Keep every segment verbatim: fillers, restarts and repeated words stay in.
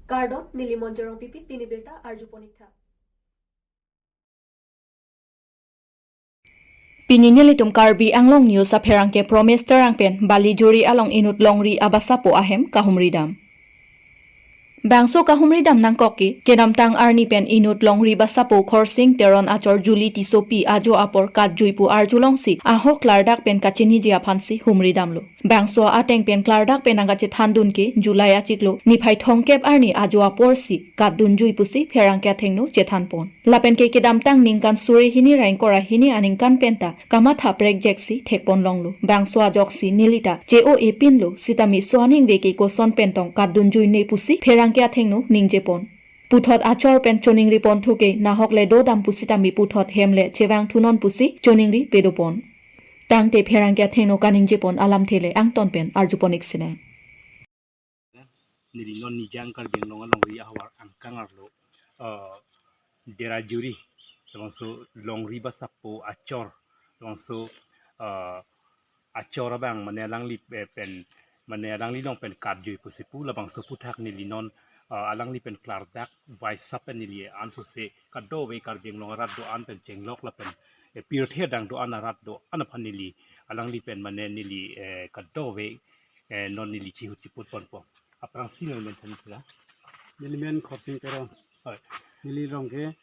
Kardom, neli Monjorong Pipi, pini birta arjuponik tha. Pini nelitum Karbi Anglong News apherangke Promise Terang pen Balijuri along inut longri abasapo ahem kahumridam. Bangso kahumridam nangkok ke, kedamtang arni pen inut longri basapo Khorsing Teron achor Julie Tissopi ajo apor katjui pu arjulongsi ahok klardak pen kachiniji aphansi humridamlo. Bangso ateng pen klardak pen nangkachethandun ke July achiklo niphai thomkep arni ajo aporsi katdunjui pusi pherangke athengno chethanpon. Lapen ke kedamtang ningkan suri hini ra ingkoi ra hini aningkan penta kamatha prekjeksi thekponlonglo. Bangso ajoksi nelita che-o-e pinlo, sitame so aningve ke koson pen tong katdunjuine pusi pherangke athengno ningjepon. Puthot achor pen choningripon thuke, nahok le dodam pusitame puthot hem le chevang thunon pusi choningri pedopon. Tangte pherangke athengno kaningjepon alamthe le angton pen arjuponik sinang. Neli non Nijang Karbi Anglong alongri ahavar angkang arlo, eh, Derajuri, labangso longri basapo achor, labangso, eh, achor abang mane alangli, eh, pen, mane alangli along pen katjui pusi pu, labangso aphuthak neli non, eh, alangli pen klardak, waisa pen neli ansose kadokave Karbi Anglong arat do-an pen chenglok lapen, eh, pirthe adang do-an arat do-an aphan neli, alangli pen mane neli, eh, kadokave, eh, non neli chihut chiputponpo. Aphrangsi nang men than sila. Neli men Khorsing Teron. Hoi. Neli rong ke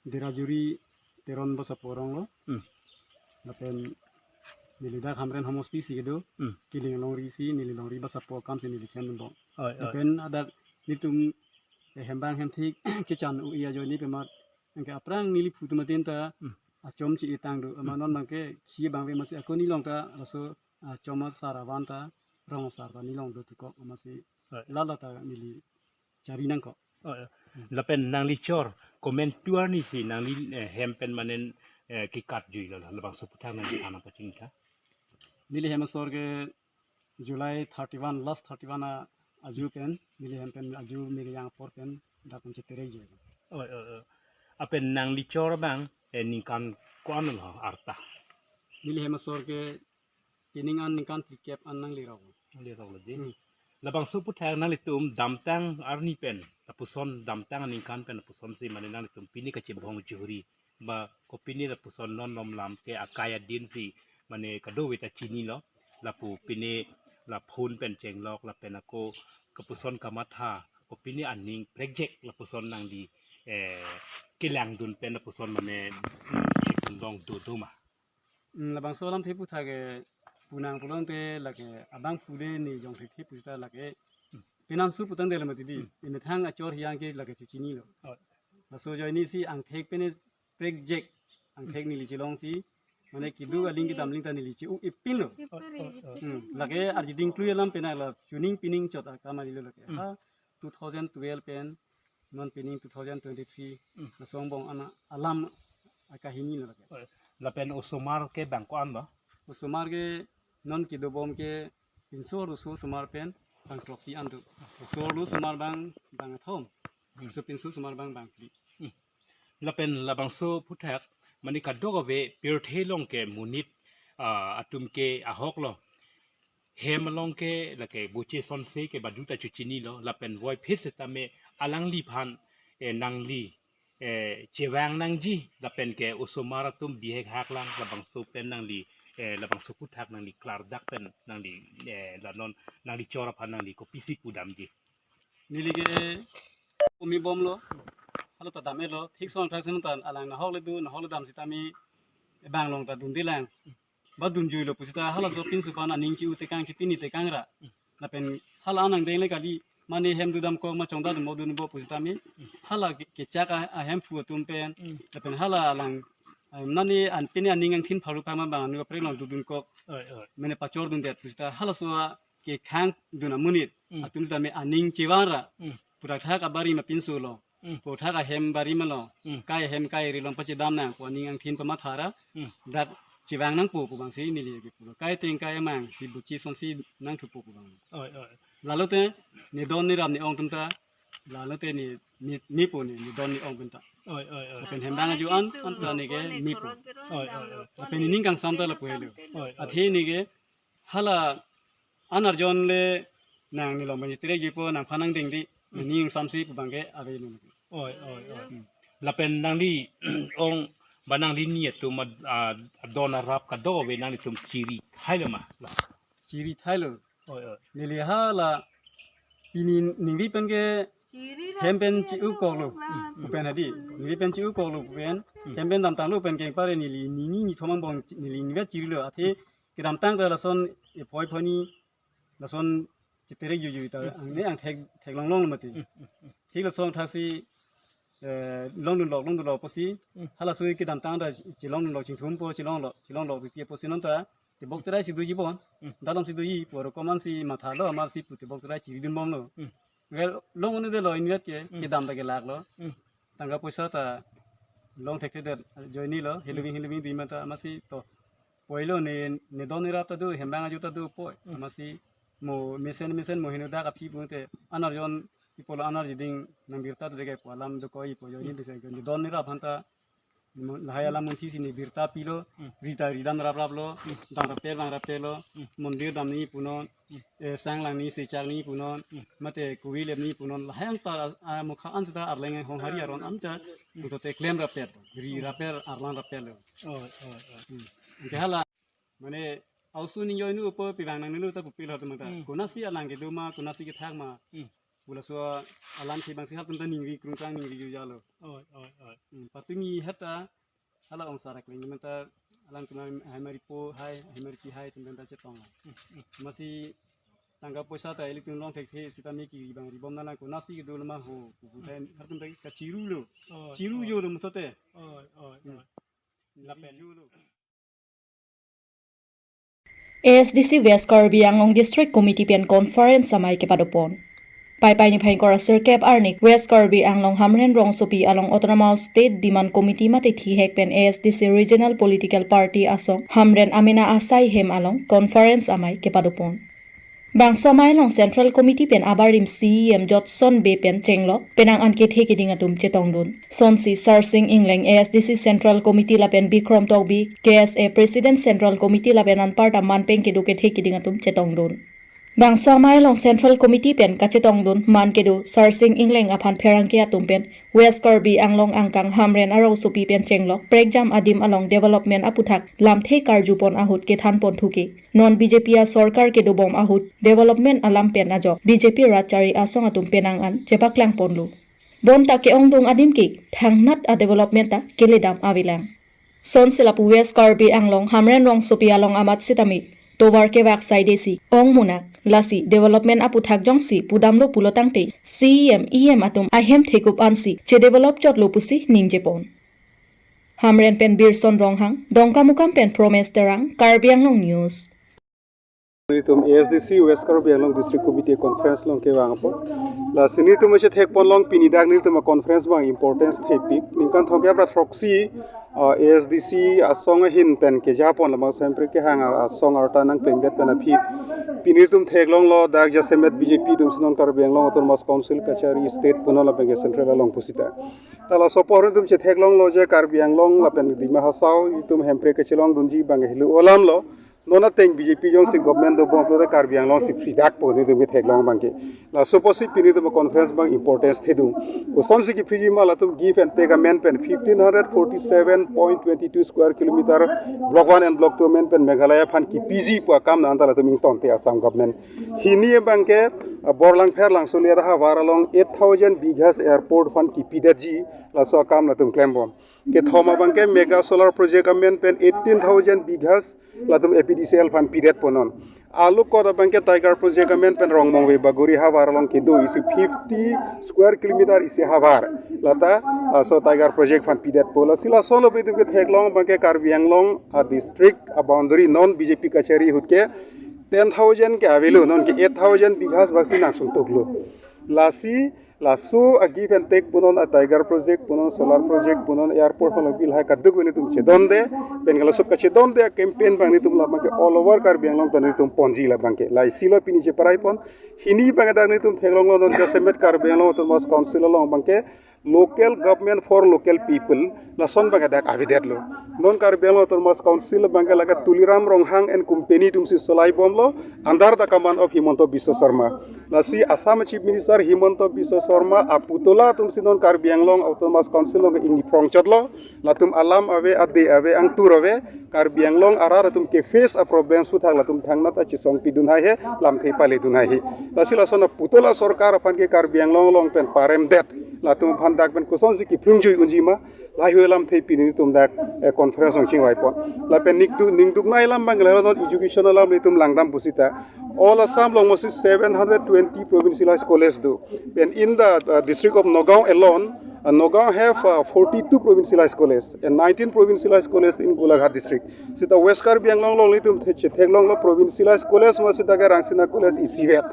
Derajuri Teron basapo arong lo. Hmm. Lapen neli dak Hamren homosti si kedo. Hmm. Kiling longri si, neli longri basapo akam si neli kemdun bom. Hoi, hoi. Lapen adak nelitum, eh, hembang hemthik kechan u iya joni pemat. Anke aphrang neli phu atum atin ta, hmm, achom chi-etang do. Ama, hmm, non abangke khi abang ave masi ako neli along ta laso achom asar avan ta, rong asar ta neli along do tukok, amatsi, hoi, lala ta neli chari nangkok. Oh, ya. Hmm. Lapen nangli chor, komantu arni si nangli, eh, hem pen mane, eh, kekatjui lo, labangso aphuthak nangli than nangpachini tha. Neli hem asor ke July thirty-one, last thirty-one a aju pen, neli hem pen aju miri yang apor pen, dak pen cheterekjui. Oh, oh, oh. Lapen nangli chor abang, eh, ningkan ko-an lo arta? Neli hem asor ke pining an ningkan phlikep an nanglirok. Nanglirok lo di. Hmm. Labangso aphuthak nanglitum damtang arni pen, lapuson damtang aningkan pen lapuson si mane nanglitum pini kachibong chihuri. Ba ko pini lapuson non lom lam ke akai adin si mane kadokave ta chinilo. Lapu pini la phone pen chenglok lapen ako kapuson kamatha. Ko pini aning prekjek lapuson nangli, eh, kelangdun pen lapuson mane nangli chekundong do do ma? Hmm, labangso alamthe aphuthak ke punang pulote lake abang pule ne jong thek thek pusita lake. Hmm. Penang su putang dela mati di. Hmm. Emethang achor hiang ke lake chuchini lo. Oh. Laso ajoine si angthek pen prekjek. Angthek, hmm, neli chelong si. Mane kedo aling kedam aling ta neli che-o-e pinlo. Oh, oh, oh. Hmm. Lake arjiding klui alam pen la chuning pining chot akam ari lo lake. Hmm. Ha two thousand twelve pen non pining two thousand twenty-three, hmm, laso angbong ana alam akahini lo lake. Lapen osomar ke bang ko-an ba? Osomar ke non kedobom ke pinso arloso osomar pen bang throksi an do. Oso arlo osomar bang, bang kethom. Hmm. So pinso osomar bang, bang phli. Hmm. Lapen labangso aphuthak mane kadokave pirthe along ke monit, ah, atum ke ahok lo. Hem along ke lake boche sonse ke badu ta chuchini lo, lapen voiphit setame alangliphan, eh, nangli, eh, chevang nangji, lapen ke osomar atum bihek hak lang, labangso pen nangli, eh, labangso aphuthak nangli klardak pen nangli, eh, la non nangli chor aphan nangli kopisi pudamji? Neli ke komi bomlo, halo ta dam-etlo, thik son thak sen ta alang nahok le do, nahok le dam sitame bang along ta dunde lang. Ba dunjuilo pusita halaso pinso aphan aning che-o tekang, chepini tekang ra. Lapen hala anang deng le kali, mane hem dodam kok ma chongda dun mo dun bo pusitame, hala ke, kechak a, ahemphu atum pen, lapen hala alang, ah, mane an pini aning angthin pharuk pama bang anu kaprek along dodun kok. Oi, oi. Mane pachor dundet pusita halaso a kekhang dun amonit, hmm, atum sitame aning chevang ra, hmm, puthak thak abari ma pinso lo, hmm, puthak ahem bari ma lo, hmm, kai ahem kai ri along pachedam nang pu aning angthin pamatha ra, hmm, dak chevang nangpo pu bang si neli ke pulo. Kai ateng kai amang si boche sonsi nangthupo pu bang. Oi, oi. Lalote ne don ne ram ne ong atum ta, lalote ne, ne, ne po ne, ne don ne ong atum ta. Oi, oi, oi. Lapen hembang aju an, an ta ne ke ne po. Oi, oi, oi. Lapen ne ning kangsam ta lapu helo. Oi, oi. Athe ne ke hala an arjon le nang nelong banji terekjipo, nangphan nangdengdi. Hmm. Ning samsi pu abangke ave nung. Oi, oi, oi. Hmm. Lapen nangli ong ba nangli ni atum ad-, ad-, adon arap kadokave nanglitum chiri thailo ma? Chiri thailo. Oi, oi. Neli hala pini ningri pen ke hem pen chi-ukoklo. Pu pen hadi. Ningri pen chi-ukoklo pu pen. Hmm. Hem pen damtanglo pen keng pare neli nini ni thomang bong neli ningve chirilo. Athe kedamtang ta lason ephoi phoni lason chiterek juju ta angne angthek theklonglong mati. Hmm. Thik lason thaksi, eh, longdunlok, longdunlok pusi. Hmm. Halaso kedamtang ta chelongdunlok chingthumpo, chelonglok, chelonglok pi pusi non ta tebok terai si doji bon. Hmm. Dalom si doji, poro koman si mathalo, amatsi pu tebok terai chiridunbomlo. Hmm. Well, long unu delo invet ke, Hmm. kedam ta kelaklo. Hmm. Tangka poisa ta long thekthedet ajoinelo, Hmm. heloving heloving dui mata amatsi to. Poilo ne, ne don nerap ta do, hembang ajo ta do poi. Hmm. Amatsi mo mesen mesen mo henodak aphi pute anerjon ipolo anerji ding nang birta do deke pu alam dokok-ipo ajoine Hmm. bisa ke ne don nerap aphan ta mo lahai alam munthi si ne birta pilo, Hmm. rita ridam rapraplo, Hmm. dam rapel dam rapello, Hmm. mondir damji punon, Hmm. eh, sang langji, sechakji punon, Hmm. mate kove lepji punon, lahai ang ta, ah, mukha an seta arleng honghari aron an ta, Hmm. putote klem rapet, ri Hmm. rapet, arlang rapetlo. Oh, oh, oh. Hmm. Anke hala, mane, ausu ning joinu upo pivang nang nilu ta pupil har tumata. Hmm. Konasi alang kedo ma, konasi kethak ma. Hmm. Pu laso alam ke bangsi hal tumta ningri krungkrang ningri jujalo. Oi, oi, oi. Hmm, patumi heta hala ong sarak leng menta alang tuma hai mari po hai, hai mari ki hai tumta ta chetong. Hmm, hmm. Amatsi tangka poisa ta ilitum long thekthe sitame kiribang ribom nang konasi kedo lama ho. Pu pu Hmm. thai har tumta kachirulo. Oi, Chiru oi. jolo mutote. Oi, oi, Hmm. oi. Lapen. Jolo. A S D C West Karbi Anglong District Committee pen conference amei kepadopon. Paipai niphai ingkoi ra sirkep arni West Karbi Anglong Hamren rongsopi along Autonomous State Demand Committee mate thihek pen A S D C Regional Political Party asong Hamren amena asai hem along conference amei kepadopon. Bangso amei along Central Committee pen abarim C E M Jotson Bey pen chenglok penang an kethe keding atum chetongdun. Sonsi Sarsing Engleng A S D C Central Committee lapen Bikrom Tokbi K S A President Central Committee lapen anparta man pen kedo kethe keding atum chetongdun. Bangso amei along Central Committee pen kachetongdun man kedo Sarsing Engleng aphan pherangke atum pen West Karbi Anglong angkang Hamren arongsopi pen chenglok prekjam adim along development aputhak lamthe karjupon ahut kethanpon thuke. Non B J P asorkar kedobom ahut development alam pen ajok B J P rat chari asong atum penang an chepaklangponlo. Bonta ke-ongdung adim ke thangnat a-development ta keledam avelang. Sonsi lapu West Karbi Anglong Hamren rongsopi along amat sitame tovar kevak saidesi ong munak, lasi development aputhak jongsi pudamlo pulo tangte C E M, E M atum ahem thekup ansi chedevelop chotlo pusi ningjepon. Hamren pen Birson Ronghang, Dongkamukam pen Promes Terang, Karbi Anglong News. Nelitum A S D C West Karbi Anglong District Committee conference along kevang apot. Lasi nelitum isi thekponlong pini dak nelitum conference abang importance thepik. Ningkan thomkep ra throksi, uh, A S D C asong ahin pen kejapon labangso hempri kehang asong arta nangpengdet pen aphi. Pini nelitum theklonglo dak jasemet B J P atum si non Karbi Anglong Autonomous Council kachari state punon lapen ke central along pusita. Ta laso apor nelitum chetheklonglo je Karbi Anglong lapen Dima Hasao itum hempri kechelongdunji abang helo alamlo. Non ateng B J P jongsi government dobom pulote Karbi Anglong si phridakpo nelitum ketheklong abangke. Laso apotsi pini nelitum conference abang importance thedung. Kosonsi kephriji ma latum give and take amen pen fifteen hundred forty-seven point twenty-two square kilometer block one and block two amen pen Meghalaya aphan kepiji pu akam nang ta latum ingtonte Assam government. Hini abangke, uh, Borlangpher Langsoliya ahavar along eight thousand bighas airport aphan kepidetji laso akam latum klembom. Kethom abangke mega solar project amen pen eighteen thousand bighas latum A P D C L aphan pidetpo non. Alukot abangke Tiger project amen pen Rongmongve Bagori ahavar along kedo isi fifty square kilometer isi ahavar. Lata laso Tiger project aphan pidetpo. Lasi laso lo nelitum ketheklong abangke Karbi Anglong a-district a-boundary non B J P kachari ahut ke ten thousand ke avelo non ke eight thousand bighas bangsi nangsuntuklo. Lasi laso a-give and take punon a-Tiger project punon solar project punon airport punon bil hai kaduk nelitum chedonde pen ke laso kachedonde a-campaign abang nelitum labangke all over Karbi Anglong ta nelitum ponji labangke. Laisilo pini cheparaipon hini abangke dak nelitum theklonglo non jasemet Karbi Anglong Autonomous Council along abangke Local government for local people, lason abang ke dak avedetlo. Non Karbi Anglong Autonomous Council abang ke lake Tuliram Ronghang and company atumsi solai bomlo, under the command of Himanta Biswa Sarma. Lasi Assam Chief Minister Himanta Biswa Sarma aputola atumsi non Karbi Anglong Autonomous Council along ke ingni phrongchotlo, latum alam ave, ade ave, angtur ave, Karbi Anglong arat atum ke face a problems aphuthak latum thangnat achesong pidun haihe, lamthe paledun haihe. Lasi lason aputola sorkar aphan ke Karbi Anglong along pen paremdet, latum aphan dak pen kosonsi kephrungjui unji ma, lahai hui alamthe pini nelitum dak, eh, conference along chingvaipon. Lapen niktu ningduk nai alam abang ke la non education alam nelitum langdam pusita. All Assam along mostly seven hundred twenty provincialized college do. And in the, uh, district of Nagaon alone, uh, Nagaon have, uh, forty-two provincialized college and nineteen provincialized college in Golaghat district. Sita West Karbi Anglong along nelitum the-, chetheklonglo provincialized college ma sita ke Rangsina College isivet.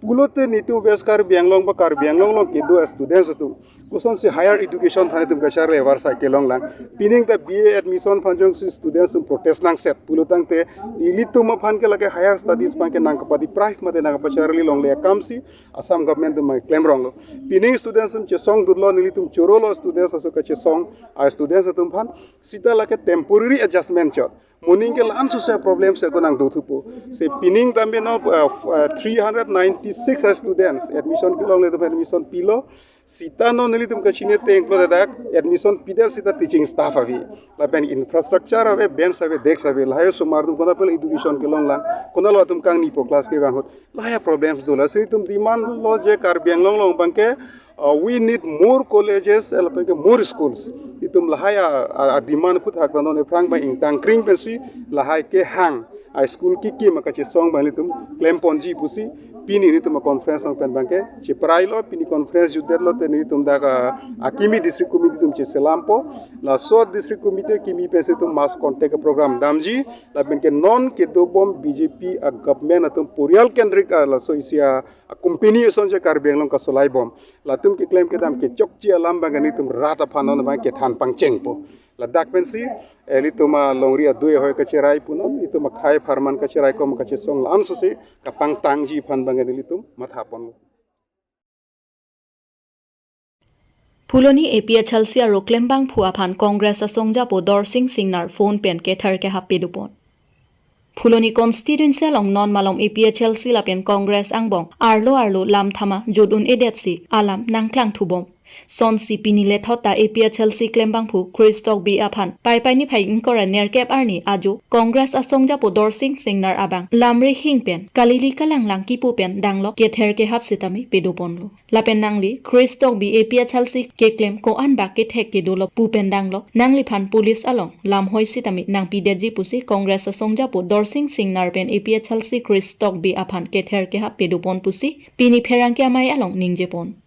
Pulote nelitum West Karbi Anglong ba Karbi Anglong along kedo students atum kosonsi higher education aphan nelitum kacharli avarsai kelonglang. Pining ta B A admission aphan jongsi students atum protest nangset pulotangte ilitum aphan ke lake higher studies aphan ke nang kapadeprive mate nang kapacharli longle akamsi Assam government atum abang klemronglo. Pining students atum chesong durlo, nelitum chorolo students aso kachesong a students atum aphan, sita lake temporary adjustment chot. Moning ke la-an sose problem si ako nang dothupo. Si pining tame non, uh, f-, uh, three hundred ninety-six students admission kelongle atum admission pilo. Sita non nelitum kachini tengklo dak admission pidet sita teaching staff ave, lapen infrastructure ave, bench ave, desk ave, lahai osomar atum konat pen education kelonglang, konatlo atum kangnipo class kevang ahut, lahai problems do. Lasi nelitum demand lo je Karbi Anglong along abang ke, uh, we need more colleges, eh, lapen ke more schools. Itum lahai a, a, a demand aphuthak ta non aphrang abang ingtangkring pensi lahai kehang a school kekim akachesong abang nelitum klemponji pusi pini nelitum a conference along pen abang ke cheprailo. Pini conference jutdetlote nelitum dak a, akimi district committee atum cheselampo. Laso district committee akimi pensi itum mass contact program damji. Lapen ke non kedobom B J P a government atum poriyal kendrik a laso isi a, a company asonsi Karbi Anglong kasolai bom. Latum keklem kedam kechokche alam abang ke nelitum rat aphan non abang kethan pangchengpo. Ladak pensi, eh, nelitum alongri adui ahoi kacherai punon, nelitum akhei apharman kacherai kom kachesong la-an sose kapangtangji aphan abang ke nelitum mathaponlo. Phuloni A P H L C aro klembangphu aphan Congress asongjapo Dorsing Singnar phone pen kether kehap pedopon. Phuloni constituency along non malom A P H L C lapen Congress angbong arlo arlo lam thama jut un-edetsi alam nangklangthubom. Sonsi pini lethot ta A P H L C klembangphu Christopher Bey aphan Paipai niphai ingkoi ra nerkep arni ajo Congress asongjapo Dorsing Singnar abang lamrehing pen kalili kalanglang kipu pen danglok kether kehap sitame pedoponlo. Lapen nangli Christopher Bey A P H L C keklem ko-an bak kethek kedolo pu pen danglok nangliphan police along lamhoi sitame nangpidetji pusi Congress asongjapo Dorsing Singnar pen A P H L C Christopher Bey aphan kether kehap pedopon pusi pini pherangke amei along ningjepon.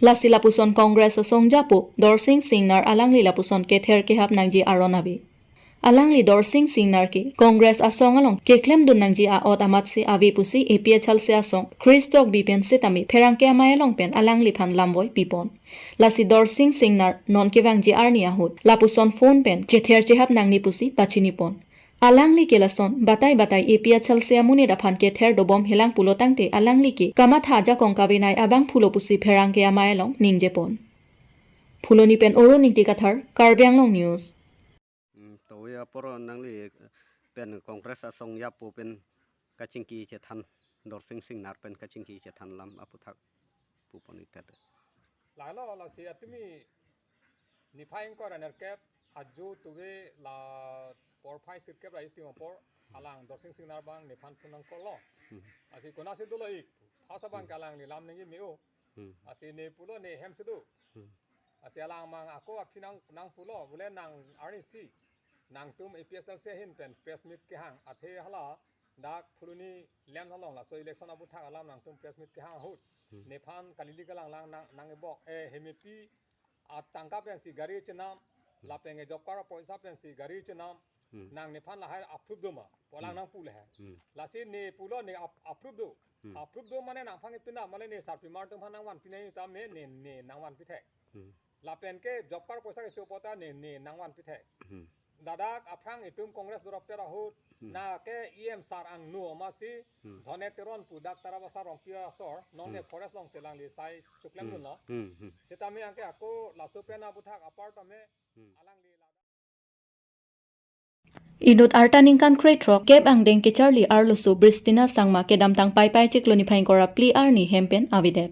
Lasi lapuson Congress asongjapo Dorsing Singnar alangli lapuson kether kehap nangji aron ave. Alangli Dorsing Singnar ke Congress asong along keklemdun nangji a-ot amatsi ave pusi A P H L C asong Christopher Bey pen sitame pherangke amei along pen alangliphan lamvoi pipon. Lasi Dorsing Singnar non kevangji arni ahut lapuson phone pen chether chehap nangne pusi pachinipon. Alangli ke lason batai batai A P H L C amonit aphan kether dobom helang pulotangte alangli ke kamatha ajakong kavenei abangphulo pusi pherangke amei along ningjepon. Phuloni pen Arun Ingti Kathar, Karbi Anglong News. Hmm, to ya poro nangli pen Congress asongjapo pen kachingki chethan, Dorsing Singnar pen kachingki chethan alam aphuthak pupon itat. Lalo lasi atumi niphai ingkoi ra nerkep ajo tuve la porphai sirkep ra itim apor alang Dorsing Singnar abang nephan phone nangkoklo. Hmm. Lasi konatsi dolo ik, phasa abang ke alangli lam nangji me-o. Hmm. Lasi ne pulo ne hem si do. Hmm. Lasi alang mang ako aphi nang, nangpulo, bule nang arnisi nangtum A P H L C ahin pen press meet kehang, athe hala dak Phuloni land along laso election aphuthak alam nangtum press meet kehang ahut. Hmm. Nephan kalili kalanglang nang, nang ebok, eh, hemepi atangka pensi gari chenam, hmm, lapen ke job card apoisa pensi gari chenam, hmm, nang nephan lahai approve do ma, pu alang, hmm, nangpu le he. Hmm. Lasi ne pulo ne ap-, approve do. Hmm. Approve do mane nangphan kepinda mane ne sarpimar atum aphan nangvanpi nai ta me ne, ne nangvanpi thek. Hmm. Lapen ke job card apoisa kecho apot ta ne, ne nangvanpi thek. Hmm. Dadak aphrang itum Congress dorap ter ahut Hmm. na ke E M sar angno amatsi Hmm. Dhone Teron pu dak Tarabasa Rongpi asor nongne Hmm. forest alongsi alangli sai chuklem Hmm. dunlo. Hmm. Hmm. Sitame anke ako laso pen aputhak apar tame Hmm. alangli la Inut arta ningkan krethrok kep angdeng kecharli arloso Bristina Sangma kedamtang Paipai chiklo niphai ingkoi ra phli arni hem pen avedet.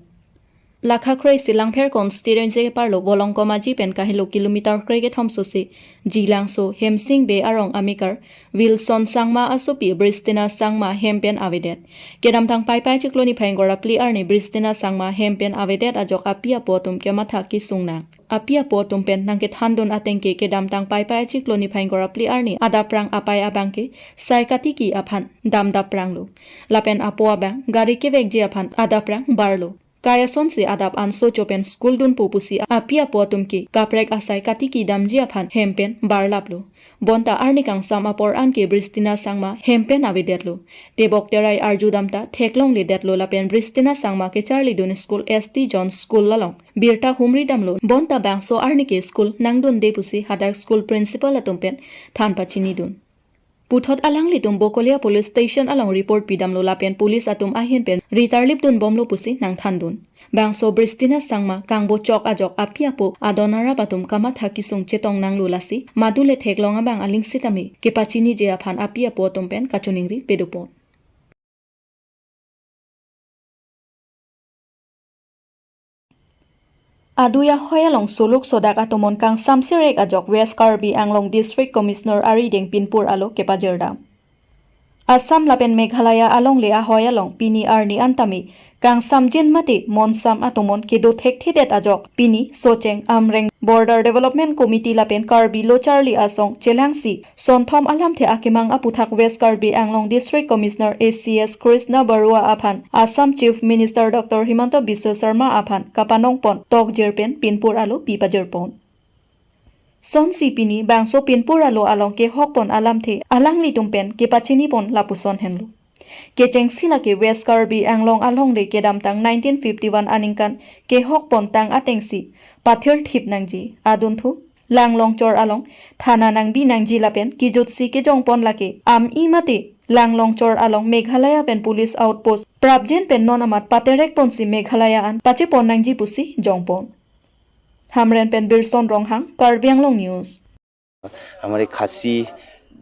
Lakha kre-isi Langpher constituency keparlo Volongkom Aji pen kahelo kilometer krekethom sosi Jilangso Hemsing Bey arong amekar Wilson Sangma asopi Bristina Sangma hem pen avedet. Kedamtang Paipai chiklo niphai ingkoi ra phli arni Bristina Sangma hem pen avedet ajok api apo atum kematha kesung nang. Api apo atum pen nangkethandun ateng ke kedamtang Paipai chiklo niphai ingkoi ra phli arni adaprang apei abang ke sai katiki aphan damdapranglo. Lapen apo abang gari kevekji aphan adaprang barlo. Kai asonsi adap an socho pen school dunpo pusi api apo atum ke kaprek asai katiki damji aphan hem pen barlaplo. Bonta arni kangsam apor anke Bristina Sangma hem pen avedetlo. Tebok terai arjudamta theklongledetlo lapen Bristina Sangma kecharlidun school S T John School along birta humridamlo. Bonta bangso arni ke school nangdunde pusi hadak school principal atum pen than pachinidun. Puthot alanglitum Bokolia Police Station along report pidamlo lapen police atum ahin pen ritarlipdunbomlo pusi nangthandun. Bangso Bristina Sangma kangbochok ajok api apo adon arap atum kamatha kesung chetong nanglo lasi madule theklong abang aling sitame kepachiniji aphan api apo atum pen kachiningri pedopon. Adui ahoi along suluk sodak atomon kangsam sirek ajok West Karbi Anglong District Commissioner arideng pinpur alo kepajirdam. Assam lapen Meghalaya alongle ahoi along pini arni antame kangsamjin mate monsam atomon kedo thekthedet ajok pini Socheng Amreng Border Development Committee lapen Karbi Locharli Asong chelangsi sonthom alamthe akemang aputhak West Karbi Anglong District Commissioner A C S Krishna Barua aphan Assam Chief Minister Doctor Himanta Biswa Sarma aphan kapanongpon tokjir pen pinpur alo pipajirpon. Sonsi pini bangso pinpur alo along kehokpon alamthe alanglitum pen kepachinipon lapuson henlo. Kechengsi lake West Karbi Anglong alongle kedamtang nineteen fifty-one aningkan kehokpon tang atengsi pathirthip nangji adunthu langlongchor along thana nangbi nangji lapen kejutsi kejongpon lake ami mate langlongchor along Meghalaya pen police outpost prapjin pen non amat paterekponsi Meghalaya an pachepon nangji pusi jongpon. Hamren pen Birson Ronghang, Karbi Anglong News. हमारे खासी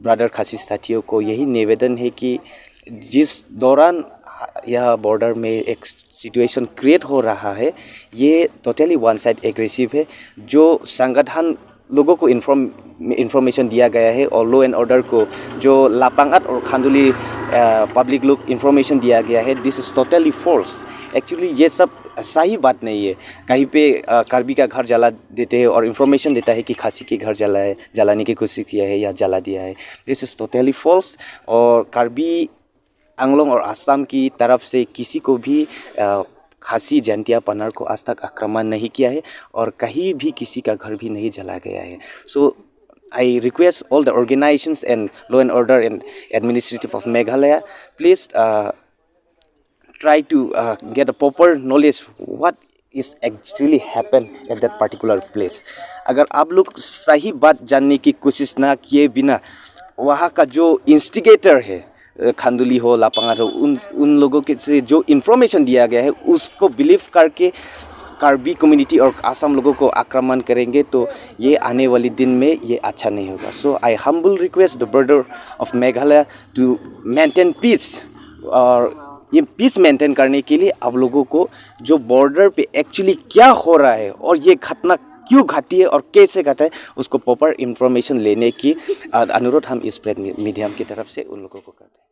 ब्रदर खासी साथियों को यही निवेदन है कि जिस दौरान यह बॉर्डर में एक सिचुएशन क्रिएट हो रहा है, ये टोटली वन साइड एग्रेसिव है। जो संगठन लोगों को इन्फॉर्म इन्फॉर्मेशन दिया गया है और लॉ एंड ऑर्डर को जो लापांगत और खांदुली पब्लिक लोग इन्फॉर्मेशन दिया गया है, this is totally false. Actually ये सब सही बात नहीं है। कहीं पे अ, कार्बी का घर जला देते हैं और इन्फॉर्मेशन देता है कि खासी के घर जला है, जलाने की कोशिश किया है या जला दिया है। This is totally false. और कार्बी आंगलोंग और असम की तरफ से किसी को भी अ, खासी जैंतिया पनार को आज तक आक्रमण नहीं किया है और कहीं भी किसी का घर भी नहीं जला गया है। So I request all the organizations and law and order and administrative of Meghalaya, please uh, try to uh, get a proper knowledge what is actually happened at that particular place. अगर आप लोग सही बात जानने की कोशिश ना किए बिना वहाँ का जो इंस्टिगेटर है, अ, खांदुली हो, लापांगत हो, उन उन लोगों के से जो इन्फॉर्मेशन दिया गया है, उसको बिलीव करके कार्बी कम्युनिटी और आसाम लोगों को आक्रमण करेंगे, तो ये आने वाले दिन में ये अच्छा नहीं होगा। So I humble request the border of Meghalaya to maintain peace। और ये पीस मेंटेन करने के लिए आप लोगों को जो बॉर्डर पे एक्चुअली क्या हो रहा है और ये घटना क्यों घटी है और कैसे घटा है, उसको प्रॉपर इंफॉर्मेशन लेने की अ, अनुरोध हम इस प्रेस मी- मीडियम की तरफ से उन लोगों को करते हैं।